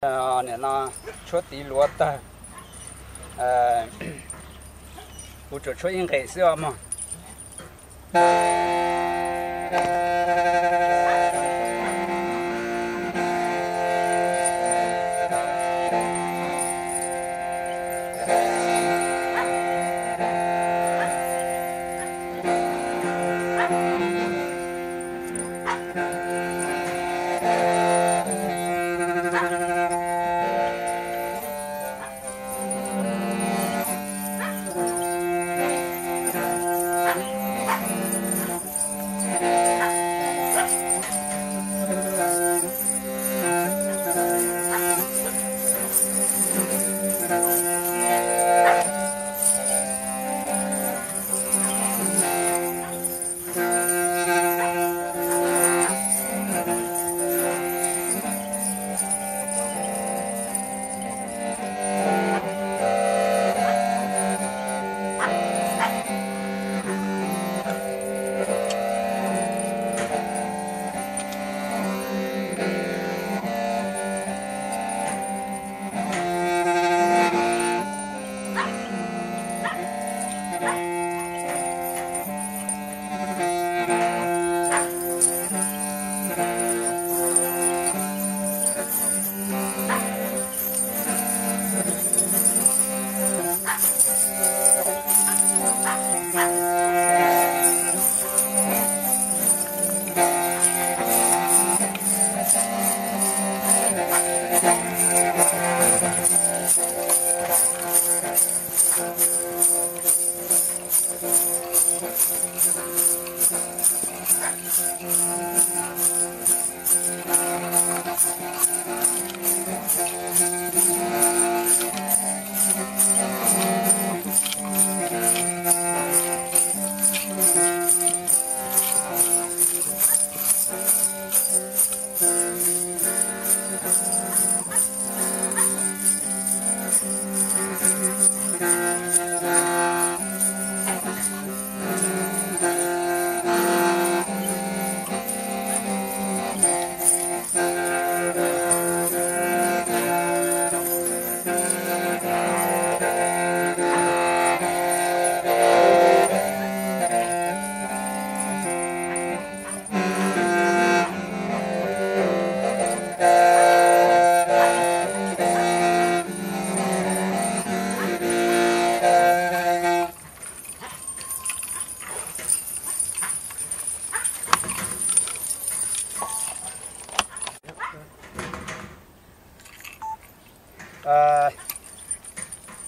Nim no tshuab tiv luav tawg, kuv tsuas tshuab ib nqes xwb os mog.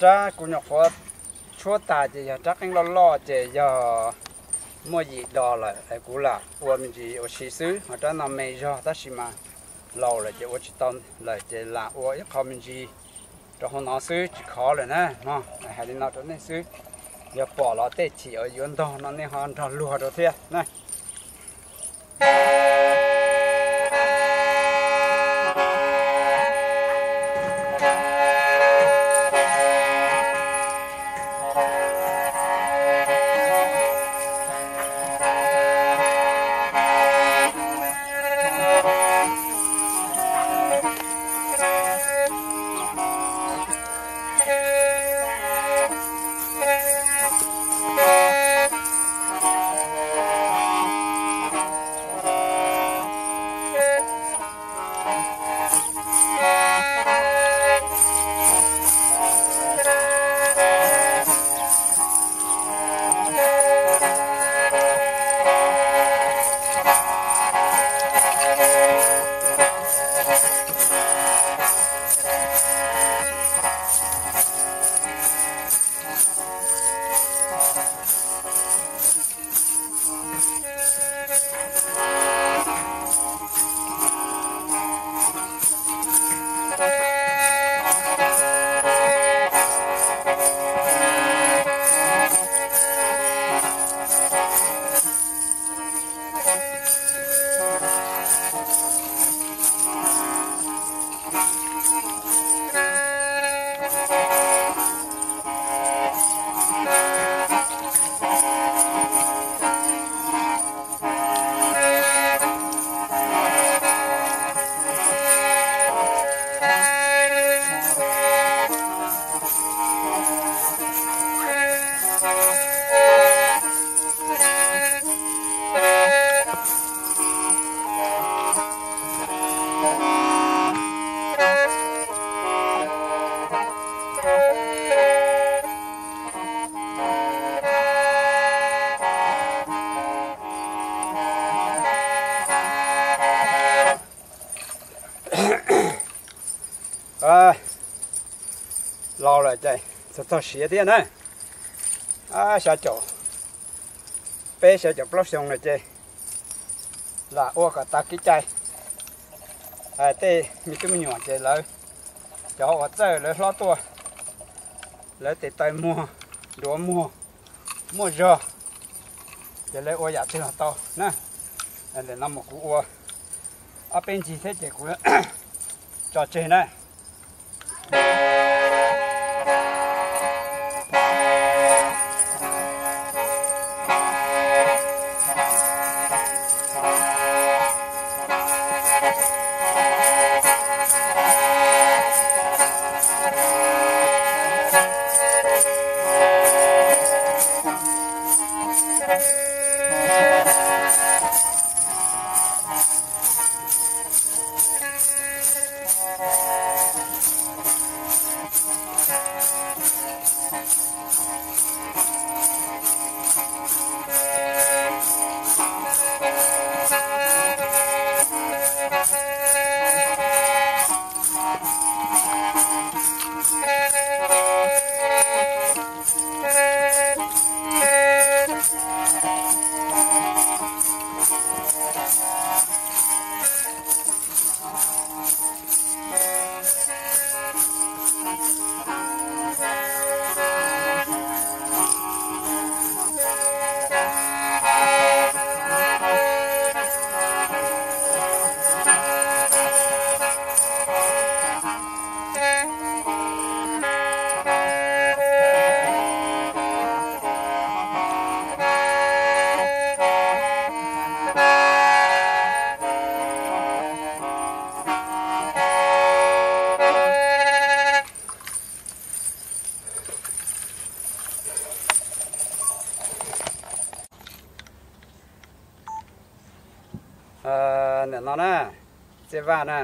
Rab kuv nyuam qhuav tshuab tas ces yog rab qeej loj loj ces yog muaj yim dos lawm es kuv lam ua me ntsis ua si xwb. Ho rab no me zog tab sis mas laus lawm ces ua tsis tau lawm ces lam ua ib qho me ntsis rau hauv no xwb tsis khov lawm na mog. Hais li no rau nej xwb, yog pom los tej chim uas yuav ntog no nej ho nrog luag rau thiab na. Laus lawm ces txog txog siav thiab na. Xya caum peb xya caum plaub xyoo lawm ces lam ua kom tag kev cai. Tej me tub me nyuam ces lawv, cov uas txawj lawv hlob tuaj, lawv tes taw muag, duav muag, muaj zog, ces lawv ua yam twg los tau na. Ntawm no mus kuv ua ob peb ncig thiab ces kuv tso tseg na. Nim no na, Txiaj Vaj na,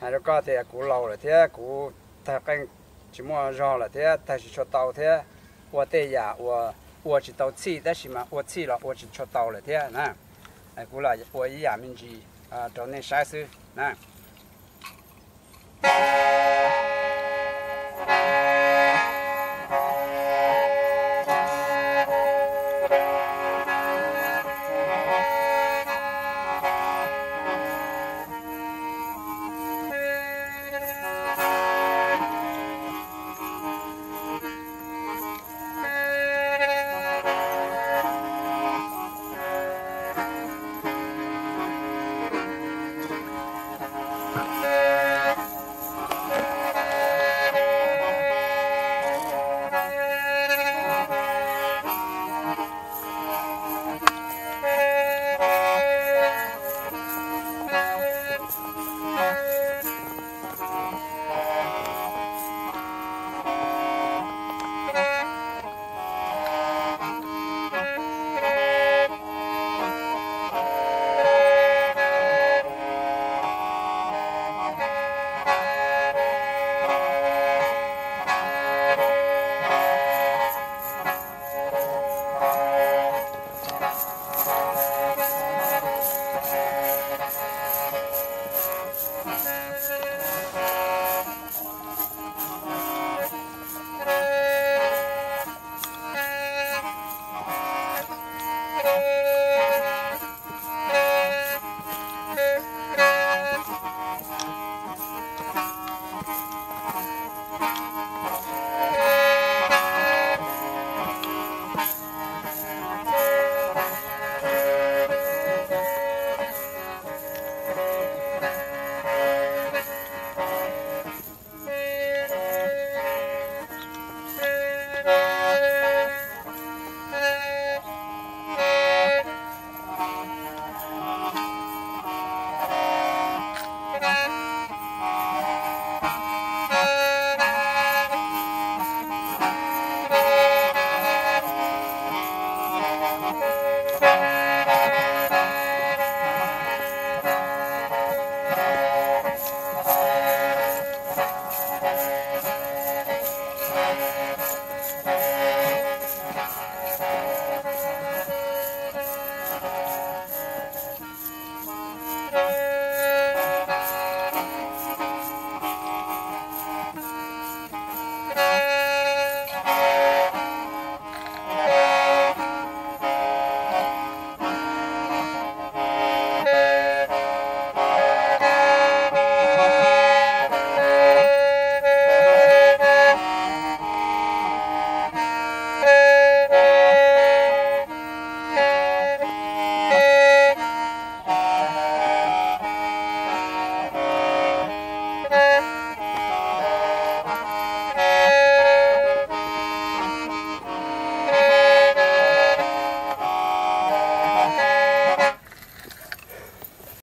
hais rau koj tias kuv laus lawm thiab kuv tawg qeej tsis muaj zog lawm thiab tawg tsis tshua tau thiab ua tej yam uas ua tsis tau txhij tab sis mas ua txhij los ua tsis tshua tau lawm thiab na. Kuv los ua ib yam me ntsis rau nej saib xwb na.